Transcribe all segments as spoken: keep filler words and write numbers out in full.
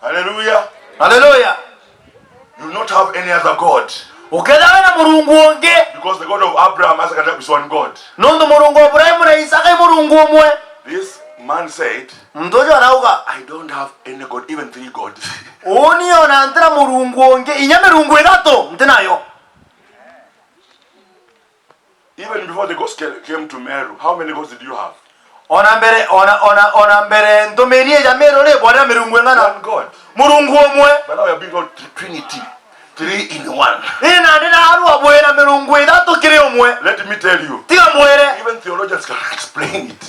Hallelujah. Hallelujah. You will not have any other God. Ukethira wina Murungu ungi. Because the God of Abraham, Isaac, and Jacob is one God. Nuntu Murungu wa Ibrahimu na Isaka i Murungu umwe. This man said, Muntu uju arauga, "I don't have any God, even three gods." Uuni ona ntina Murungu ungi, inya mirungu ithatu nti nayo. Even before the gospel came to Meru, how many gods did you have? Ona mbere, ona, ona, ona mbere ntumiri ija Meru ri, bwari na mirungu ing'ana? One God. Murungu umwe. But now you are being called Trinity. Three in one. Ii nandi naarua bwina mirungu ithatu kiri umwe. Let me tell you. Tiga mbwire. Even theologians cannot explain it.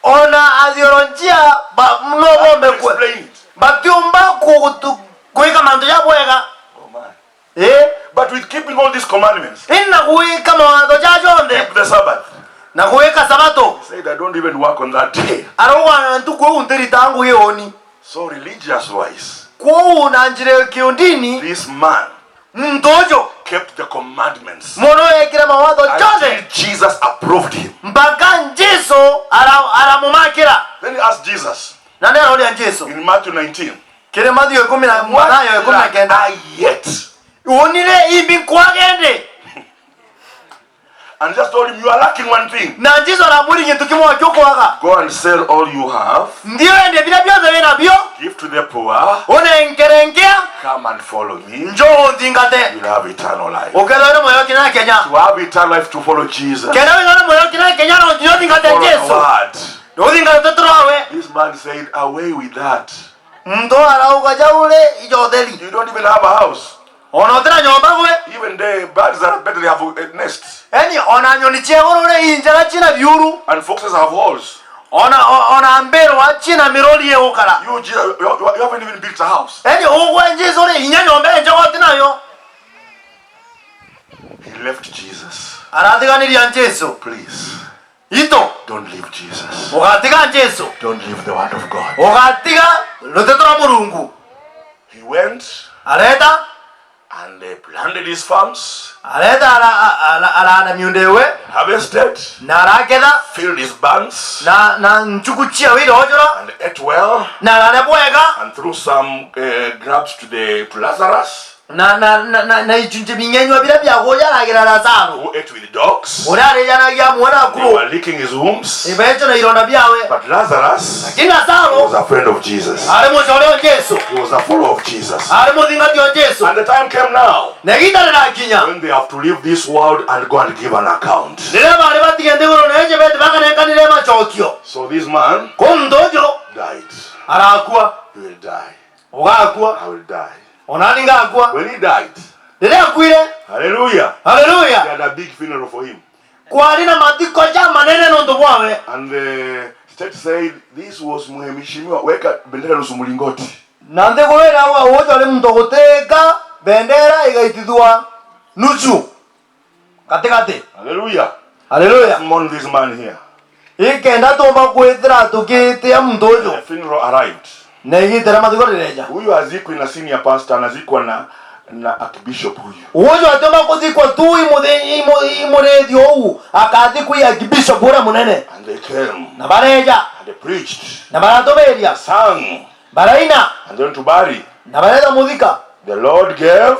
Ona athiolojia ba-, no bombe kwe. Explain it. Batiumba ku-, gutu-, gwika mantu ja bwega. Oh man. Eh? But with keeping all these commandments, indi na gwika mawatho ja jonthe, keep the Sabbath, na gwika Sabato. He said, "I don't even work on that day." Arauga, "Ntuku iu ntiritaga ngugi uuni." So religious wise, kwou na njira ya kiundini, this man, muntu uju, kept the commandments, mono eekire mawatho jonthe, until Jesus approved him, mpaka Jesu ara-, aramumakira. Then he asked Jesus, na ni aroria Jesu in Matthew nineteen, kiri Mathayo ikumi na, Mathayo ikumi na kenda, "What lack I yet?" Uuni ri, imbi nkwaga indi? And just told him, "You are lacking one thing." Na Jesu aramwira gintu kimwe kio kwaga. "Go and sell all you have. Nthi wendie biria bionthe wi nabio. Give to the poor. Unenkere nkea. Come and follow me. Njoo unthingate. You'll have eternal life." Ukethirwa wina muoyo kinya na kenya. To have eternal life, to follow Jesus. Kenda wina muoyo kinya na kenya, no nginya uthingate Jesu. Follow the word. Uthingate nteto yawe. This man said, "Away with that." Muntu arauga, "Jau ri, ijo utheri." You don't even have a house. Ona utina nyomba gwe. Even the birds are better, they have, uh, nests. Yaani, ona nyoni cia iguru ri, i njega cina biuru. And foxes have holes. Ona, o-, ona mbirwa cina mirori igukara. You, Jesus, you, you, you haven't even built a house. Yaani, ugwe Jesu ri, inya nyomba injega utinayo. He left Jesus. Aratiganiria Jesu. Please. Itu. Don't leave Jesus. Ugatiga Jesu. Don't leave the word of God. Ugatiga ruteto rwa Murungu. He went, areta, and, uh, planted his farms, areta ara-, ara-, araana miunda iwe, harvested, na araketha, filled his barns, na, na nchuku ciawe irojora, and ate well, na araria bwega, and threw some, uh, grubs to the, to Lazarus. Na, na, na, na, na icunci bing'enyua biria biaguja aragira Lazaro. Who ate with dogs. Uria arijanagia amwe na akuru. They were licking his wounds. Ibecho na ironda biawe. But Lazarus, lakini Lazaro, was a friend of Jesus. Ari mucore o Jesu. He was a follower of Jesus. Ari muthingati o Jesu. And the time came now, na igiita rirakinya, when they have to leave this world and go and give an account. Riria bari batige nthiguru na iji beti bakanenkanire macokio. So this man, ku muntu uju, died. Arakua. He will die. Ugakua. I will die. Onani ngakua. When he died, riria akuire. Hallelujah. Hallelujah. They had a big funeral for him. Kwari na mathiko jamanene nontu bwawe. And the state said, "This was Mheshimiwa, weka bendera nusu mlingoti." Na nthiguru irauga, "Uju ari muntu gutika bendera igaitithua nusu." Katikati. Hallelujah. Hallelujah. Let's mourn this man here. Ikenda tumba kwithira tugitia muntu uju. The funeral arrived. Na igiita ria mathiko rireja. Huyu hazikwi na senior pastor, anazikwa na, na archbishop huyu. Uju atiumba kuthikwa tu i muthi-, i mu-, i murithi uu, akathikwa i archbishop uria munene. And they came. Na bareja. And they preached. Na baratumiria. Sang. Baraina. And then to bury. Na bareta muthika. The Lord gave.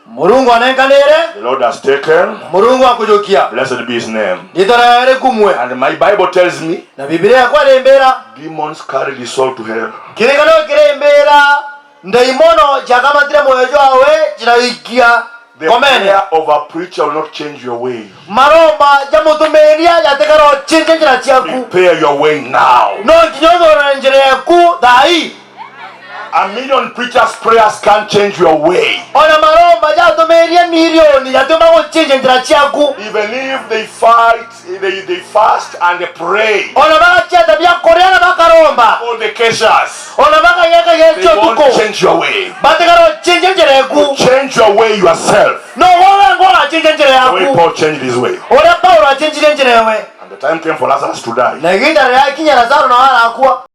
Murungu anenkanire. The Lord has taken. Na Murungu akujukia. Blessed be his name. Riitwa riawe rikumwe. And my Bible tells me, na Bibilia yakwa irimbira, demons carried his soul to hell. Kirikano kirimbira, ndaimono ciakamatire mwoyo jwawe, ciraikia. The komene. Prayer of a preacher will not change your way. Maromba ja mutumiria jatikara ucenjia njira ciaku. Prepare your way now. No nginya uthurane njira yaku thaa ii. A million preachers' prayers can't change your way. Ona maromba ja atumiria milioni jatiumba gucenjia njira ciaku. Even if they fight, they, they fast and they pray. Ona bagaceta bia kuria na bakaromba. All the keshas. Ona bakageka gece utuku. They won't change your way. Batigara ucenjia njira yaku. You change your way yourself. No, we wengwa ugacenjia njira yaku. The way Paul changed his way. Uria Paulo acenjirie njira yawe. And the time came for Lazarus to die. Na igiita rirakinya Lazaro nawe arakua.